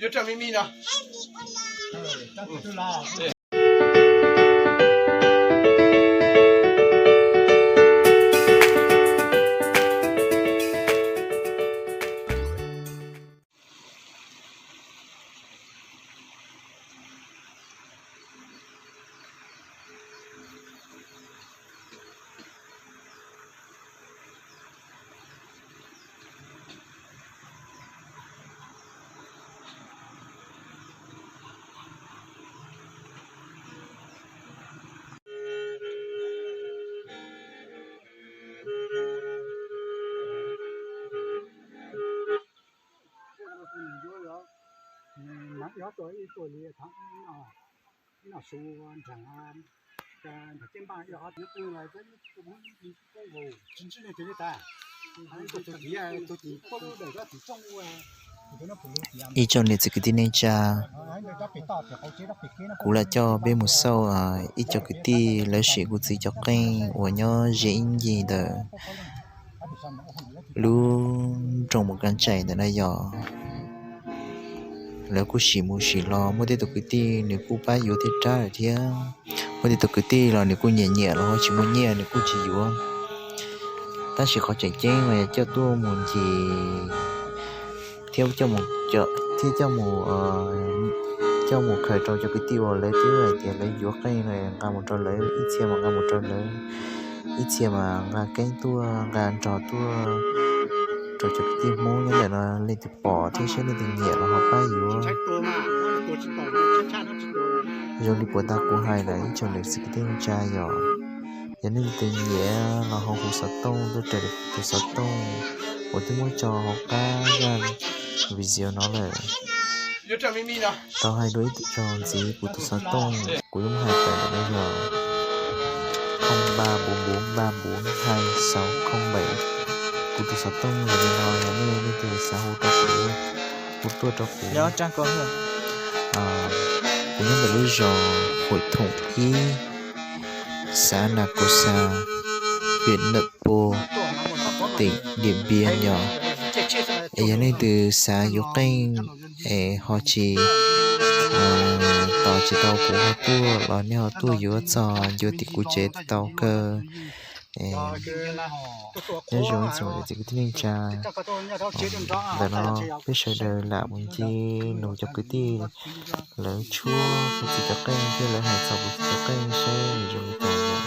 Yuav rau me me no. Ib tsoom niam txiv kwv tij neej tsa, kuv lam coj peb mus xauj ib co kwv tij lawv sim kuv txiv cov qeej uas nyob ze ib ncig ntawm lub nroog Mus Kab Tsaim ntawm no yog. Lawv kuj sim mus sim los, muaj tej tus kwv tij nws kuj pab yuav thiab rab lawm thiab. Muaj tej tus kwv tij los nws kuj nyiam nyiam los ho tsis muaj nyiaj nws kuj tsis yuav. Tab sis qhov tseem ceeb mas yog coj tuaj mus ncig thiab coj mus, thiab coj mus, coj mus khaws rau cov kwv tij uas lawv twb hais tias lawv yuav qeej no, nqa mus rau lawv, ib txhia mas nqa mus rau lawv, ib txhia mas nqa keeb tuaj, nqa nrog tuaj rau cov kwv tij Hmoob nyob ntawm no leej twg pom thiab saib leej twg nyiam los ho pab yuav. Zoo li puas tag kuv hais lawm ib tsoom niam txiv kwv tij neej tsa yom, yog nej leej twg nyiam los ho hu xov tooj tuaj raws li tus xov tooj uas twb muab tso hauv qab zaj video no lawm. Tau hais dua ib tug tso ntxiv kuv tus xov tooj, kuv yuav muab hais tawm ntawm no yog không ba bốn bốn ba bốn hai sáu không bảy. Kuv tus xov tooj yog li no, yog nej leej twg xav hu rau kuv, hu tuaj rau kuv. Kuv nyob ntawm lub zos Hội Thủng ib, xã Nà Cồ Xà, huyện Nậm Pồ, tỉnh Điện Biên yom. Es yog leej twg xav yuav qeej es ho tsis, tos tsis tau kuv ho tuaj los nej ho tuaj yuav txog ncua tim kuv tsev tau kawg. Nyob zoo ib tsoom niam txiv kwv tij neej tsa, ntawm no peb sawv daws lam mus ncig nug cov kwv tij lawv tshuab kuv txiv cov qeej thiab lawv hais txog kuv txiv cov qeej seb nws zoo li cas yom.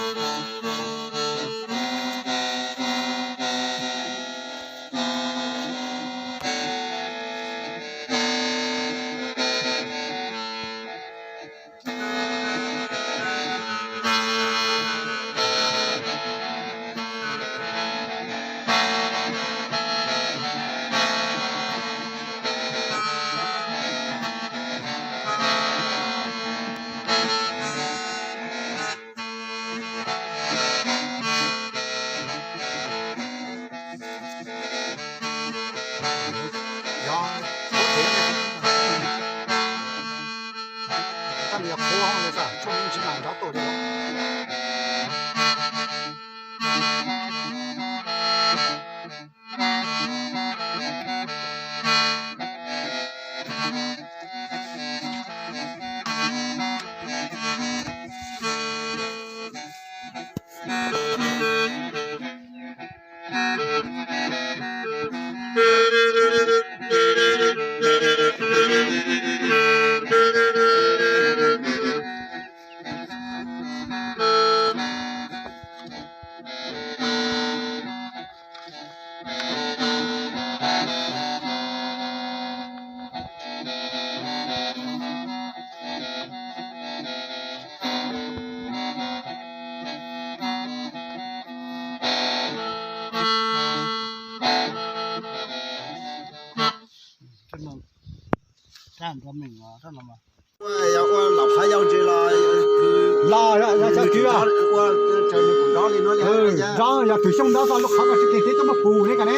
Los, yog twg xyoo nrab lub qhov tsis tes teb tuaj muab pum ne ka ne.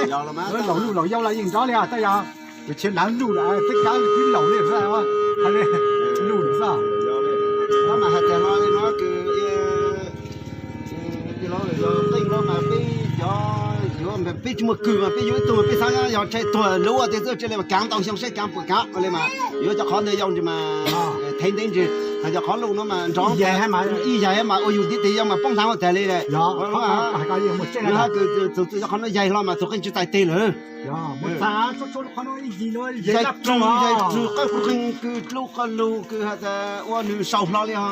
Laus luj laus yau los yeej nrab li, tab yog tus tshiab lawv luj lawm, twb kab twb laus li, luj lawm xwb. Los qeej los mas peb cov yuav, peb tsis muaj kws mas peb yuav ib tug mas peb xav yog tshe tuag lub ua tias txawj tshe li mas kaav ntau xyoo saib kaav puas kaav li mas yuav cov qhov ntawd yau ntsis mas thev ntev ntsis. Hos cov qhov luj no mas nrov ib yaig mas ua yus ntiv tes yau mas poob nthav huv tag li. Kws txug txug cov qhov no yaig hlo mas txug qeej tsis txais teg lawm. Yaig rug, yaig rug qawj qeej kws dlub qawj lug kws has tas ua nws sau hlo li hos.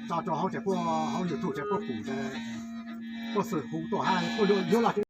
Tso rau hauv YouTube, puab pum, puab xwm hu tuaj hab puab yuav los